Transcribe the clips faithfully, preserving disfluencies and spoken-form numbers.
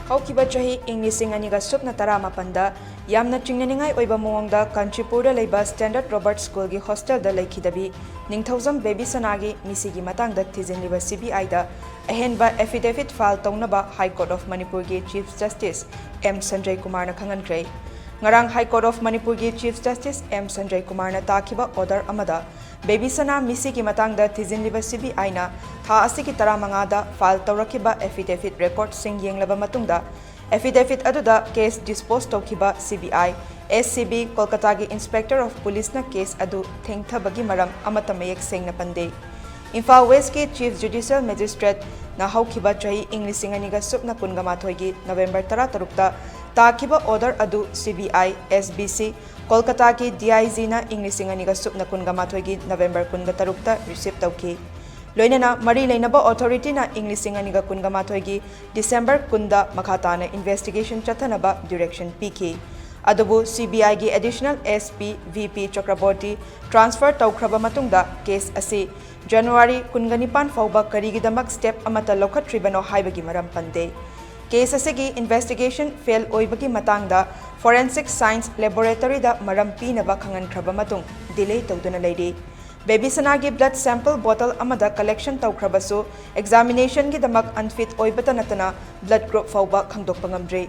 ꯍꯧꯈꯤꯕ ꯆꯍꯤ ꯏꯪ ꯂꯤꯁꯤꯡ ꯑꯅꯤꯒ ꯁꯨꯞꯅ ꯇꯔꯥꯃꯥꯄꯟꯗ ꯌꯥꯝꯅ ꯆꯤꯡꯅꯅꯤꯡꯉꯥꯏ ꯑꯣꯏꯕ ꯃꯑꯣꯡꯗ ꯀꯥꯟꯆꯤꯄꯨꯔꯗ ꯂꯩꯕ ꯁ꯭ꯇꯦꯟꯗꯔꯗ ꯔꯣꯕꯔꯠ ꯁ꯭ꯀꯨꯜꯒꯤ ꯍꯣꯁꯇꯦꯜꯗ ꯂꯩꯈꯤꯗꯕꯤ ꯅꯤꯡꯊꯧꯖꯝ ꯕꯦꯕꯤꯁꯅꯥꯒꯤ ꯃꯤꯁꯤꯒꯤ ꯃꯇꯥꯡꯗ ꯊꯤꯖꯤꯜꯂꯤꯕ ꯁꯤꯕꯤꯑꯥꯏꯗ ꯑꯍꯦꯟꯕ ꯑꯦꯐꯤꯗꯦꯚꯤꯠ ꯐꯥꯏꯜ ꯇꯧꯅꯕ ꯍꯥꯏ ꯀꯣꯔꯠ ꯑꯣꯐ ꯃꯅꯤꯄꯨꯔꯒꯤ ꯆꯤꯐ ꯖꯁꯇꯤꯁ ꯑꯦꯝ ꯁꯟꯖꯌ ꯀꯨꯃꯥꯔꯅ ꯈꯪꯍꯟꯈ꯭ꯔꯦ꯫ ꯉꯔꯥꯡ ꯍꯥꯏ ꯀꯣꯔꯠ ꯑꯣꯐ ꯃꯅꯤꯄꯨꯔꯒꯤ ꯆꯤꯐ ꯖꯁꯇꯤꯁ ꯑꯦꯝ ꯁꯟꯖꯌ ꯀꯨꯃꯥꯔꯅ ꯇꯥꯈꯤꯕ ꯑꯣꯔꯗꯔ ꯑꯃꯗ ꯕꯦꯕꯤꯁꯅꯥ ꯃꯤꯁꯤꯒꯤ ꯃꯇꯥꯡꯗ ꯊꯤꯖꯤꯜꯂꯤꯕ ꯁꯤꯕꯤꯑꯥꯏꯅ ꯊꯥ ꯑꯁꯤꯒꯤ ꯇꯔꯥꯃꯉꯥꯗ ꯐꯥꯏꯜ ꯇꯧꯔꯛꯈꯤꯕ ꯑꯦꯐꯤꯗꯦꯚꯤꯠ ꯔꯦꯀꯣꯔꯗꯁꯤꯡ ꯌꯦꯡꯂꯕ ꯃꯇꯨꯡꯗ, ꯑꯦꯐꯤꯗꯦꯚꯤꯠ ꯑꯗꯨꯗ ꯀꯦꯁ ꯗꯤꯁꯄꯣꯖ ꯇꯧꯈꯤꯕ ꯁꯤꯕꯤꯑꯥꯏ, ꯑꯦꯁꯁꯤꯕꯤ, ꯀꯣꯜꯀꯇꯥꯒꯤ ꯏꯟꯁꯄꯦꯛꯇꯔ ꯑꯣꯐ ꯄꯨꯂꯤꯁꯅ ꯀꯦꯁ ꯑꯗꯨ ꯊꯦꯡꯊꯕꯒꯤ ꯃꯔꯝ ꯑꯃꯠꯇ ꯃꯌꯦꯛ ꯁꯦꯡꯅ ꯄꯟꯗꯦ꯫ ꯏꯝꯐꯥꯜ ꯋꯦꯁꯀꯤ ꯆꯤꯐ ꯖꯨꯗꯤꯁꯤꯌꯦꯜ ꯃꯦꯖꯤꯁꯇ꯭ꯔꯦꯠꯅ ꯍꯧꯈꯤꯕ ꯆꯍꯤ ꯏꯪ ꯂꯤꯁꯤꯡ ꯑꯅꯤꯒ ꯁꯨꯞꯅ ꯀꯨꯟꯒ ꯃꯥꯊꯣꯏꯒꯤ ꯅꯕꯦꯝꯕꯔ ꯇꯔꯥꯇꯔꯨꯛꯇ ꯇꯥꯈꯤꯕ ꯑꯣꯔꯗꯔ ꯑꯗꯨ ꯁꯤꯕꯤꯑꯥꯏ, ꯑꯦꯁꯕꯤꯁꯤ, ꯀꯣꯜꯀꯇꯥꯒꯤ ꯗꯤꯑꯥꯏꯖꯤꯅ ꯏꯪ ꯂꯤꯁꯤꯡ ꯑꯅꯤꯒ ꯁꯨꯞꯅ ꯀꯨꯟꯒ ꯃꯥꯊꯣꯏꯒꯤ ꯅꯕꯦꯝꯕꯔ ꯀꯨꯟꯒ ꯇꯔꯨꯛꯇ ꯔꯤꯁꯤꯞ ꯇꯧꯈꯤ꯫ ꯂꯣꯏꯅꯅ ꯃꯔꯤ ꯂꯩꯅꯕ ꯑꯣꯊꯣꯔꯤꯇꯤꯅ ꯏꯪ ꯂꯤꯁꯤꯡ ꯑꯅꯤꯒ ꯀꯨꯟꯒ ꯃꯥꯊꯣꯏꯒꯤ ꯗꯤꯁꯦꯝꯕꯔ ꯀꯨꯟꯗ ꯃꯈꯥ ꯇꯥꯅ ꯏꯟꯚꯦꯁꯇꯤꯒꯦꯁꯟ ꯆꯠꯊꯅꯕ ꯗꯤꯔꯦꯛꯁꯟ ꯄꯤꯈꯤ꯫ ꯑꯗꯨꯕꯨ ꯁꯤꯕꯤꯑꯥꯏꯒꯤ ꯑꯦꯗꯤꯁꯅꯦꯜ ꯑꯦꯁꯄꯤ ꯚꯤꯄꯤ ꯆꯀ꯭ꯔꯕꯣꯔꯇꯤ ꯇ꯭ꯔꯥꯟꯁꯐꯔ ꯇꯧꯈ꯭ꯔꯕ ꯃꯇꯨꯡꯗ ꯀꯦꯁ ꯑꯁꯤ ꯖꯅꯋꯥꯔꯤ ꯀꯨꯟꯒ ꯅꯤꯄꯥꯟ ꯐꯥꯎꯕ ꯀꯔꯤꯒꯤꯗꯃꯛ ꯁ꯭ꯇꯦꯞ ꯑꯃꯠꯇ ꯂꯧꯈꯠꯇ꯭ꯔꯤꯕꯅꯣ ꯍꯥꯏꯕꯒꯤ ꯃꯔꯝ ꯄꯟꯗꯦ꯫ ꯀꯦꯁ ꯑꯁꯤꯒꯤ ꯏꯟꯚꯦꯁꯇꯤꯒꯦꯁꯟ ꯐꯦꯜ ꯑꯣꯏꯕꯒꯤ ꯃꯇꯥꯡꯗ ꯐꯣꯔꯦꯟꯁꯤꯛ ꯁꯥꯏꯟꯁ ꯂꯦꯕꯣꯔꯦꯇꯔꯤꯗ ꯃꯔꯝ ꯄꯤꯅꯕ ꯈꯪꯍꯟꯈ꯭ꯔꯕ ꯃꯇꯨꯡ ꯗꯤꯂꯦ ꯇꯧꯗꯨꯅ ꯂꯩꯔꯤ꯫ ꯕꯦꯕꯤꯁꯅꯥꯒꯤ ꯕ꯭ꯂꯗ ꯁꯦꯝꯄꯜ ꯕꯣꯇꯜ ꯑꯃꯗ ꯀꯂꯦꯛꯁꯟ ꯇꯧꯈ꯭ꯔꯕꯁꯨ ꯑꯦꯛꯖꯥꯃꯤꯅꯦꯁꯟꯒꯤꯗꯃꯛ ꯑꯟꯐꯤꯠ ꯑꯣꯏꯕꯇ ꯅꯠꯇꯅ ꯕ꯭ꯂꯗ ꯒ꯭ꯔꯨꯞ ꯐꯥꯎꯕ ꯈꯪꯗꯣꯛꯄ ꯉꯝꯗ꯭ꯔꯤ꯫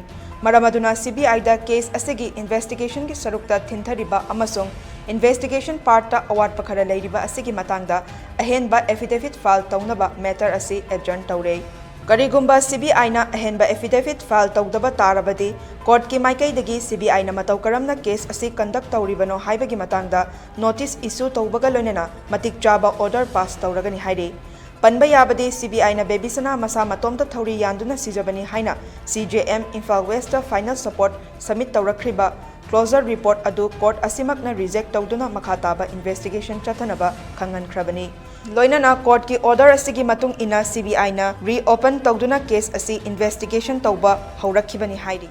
ꯃꯔꯝ ꯑꯗꯨꯅ ꯁꯤꯕꯤꯑꯥꯏꯗ ꯀꯦꯁ ꯑꯁꯤꯒꯤ ꯏꯟꯚꯦꯁꯇꯤꯒꯦꯁꯟꯒꯤ ꯁꯔꯨꯛꯇ ꯊꯤꯟꯊꯔꯤꯕ ꯑꯃꯁꯨꯡ ꯏꯟꯚꯦꯁꯇꯤꯒꯦꯁꯟ ꯄꯥꯔꯠꯇ ꯑꯋꯥꯠꯄ ꯈꯔ ꯂꯩꯔꯤꯕ ꯑꯁꯤꯒꯤ ꯃꯇꯥꯡꯗ ꯑꯍꯦꯟꯕ ꯑꯦꯐꯤꯗꯦꯚꯤꯠ ꯐꯥꯏꯜ ꯇꯧꯅꯕ ꯃꯦꯇꯔ ꯑꯁꯤ ꯑꯦꯗꯖꯔꯟ ꯇꯧꯔꯦ꯫ ꯀꯔꯤꯒꯨꯝꯕ ꯁꯤꯕꯤꯑꯥꯏꯅ ꯑꯍꯦꯟꯕ ꯑꯦꯐꯤꯗꯦꯚꯤꯠ ꯐꯥꯏꯜ ꯇꯧꯗꯕ ꯇꯥꯔꯕꯗꯤ, ꯀꯣꯔꯠꯀꯤ ꯃꯥꯏꯀꯩꯗꯒꯤ ꯁꯤꯕꯤꯑꯥꯏꯅ ꯃꯇꯧ ꯀꯔꯝꯅ ꯀꯦꯁ ꯑꯁꯤ ꯀꯟꯗꯛ ꯇꯧꯔꯤꯕꯅꯣ ꯍꯥꯏꯕꯒꯤ ꯃꯇꯥꯡꯗ ꯅꯣꯇꯤꯁ ꯏꯁꯨ ꯇꯧꯕꯒ ꯂꯣꯏꯅꯅ ꯃꯇꯤꯛ ꯆꯥꯕ ꯑꯣꯔꯗꯔ ꯄꯥꯁ ꯇꯧꯔꯒꯅꯤ ꯍꯥꯏꯔꯤ꯫ ꯄꯟꯕ ꯌꯥꯕꯗꯤ, ꯁꯤꯕꯤꯑꯥꯏꯅ ꯕꯦꯕꯤꯁꯅꯥ ꯃꯁꯥ ꯃꯇꯣꯝꯇ ꯊꯧꯔꯤ ꯌꯥꯟꯗꯨꯅ ꯁꯤꯖꯕꯅꯤ ꯍꯥꯏꯅ C J M Imphal west final support submit ꯇꯧꯔꯛꯈ꯭ꯔꯤꯕ ꯀ꯭ꯂꯣꯖꯔ ꯔꯤꯄꯣꯔꯠ ꯑꯗꯨ ꯀꯣꯔꯠ ꯑꯁꯤꯃꯛꯅ ꯔꯤꯖꯦꯛ ꯇꯧꯗꯨꯅ ꯃꯈꯥ ꯇꯥꯕ ꯏꯟꯚꯦꯁꯇꯤꯒꯦꯁꯟ ꯆꯠꯊꯅꯕ ꯈꯪꯍꯟꯈ꯭ꯔꯕꯅꯤ꯫ ꯂꯣꯏꯅꯅ ꯀꯣꯔꯠꯀꯤ ꯑꯣꯔꯗꯔ ꯑꯁꯤꯒꯤ ꯃꯇꯨꯡ ꯏꯟꯅ ꯁꯤꯕꯤꯑꯥꯏꯅ ꯔꯤꯑꯣꯄꯟ ꯇꯧꯗꯨꯅ ꯀꯦꯁ ꯑꯁꯤ ꯏꯟꯚꯦꯁꯇꯤꯒꯦꯁꯟ ꯇꯧꯕ ꯍꯧꯔꯛꯈꯤꯕꯅꯤ ꯍꯥꯏꯔꯤ꯫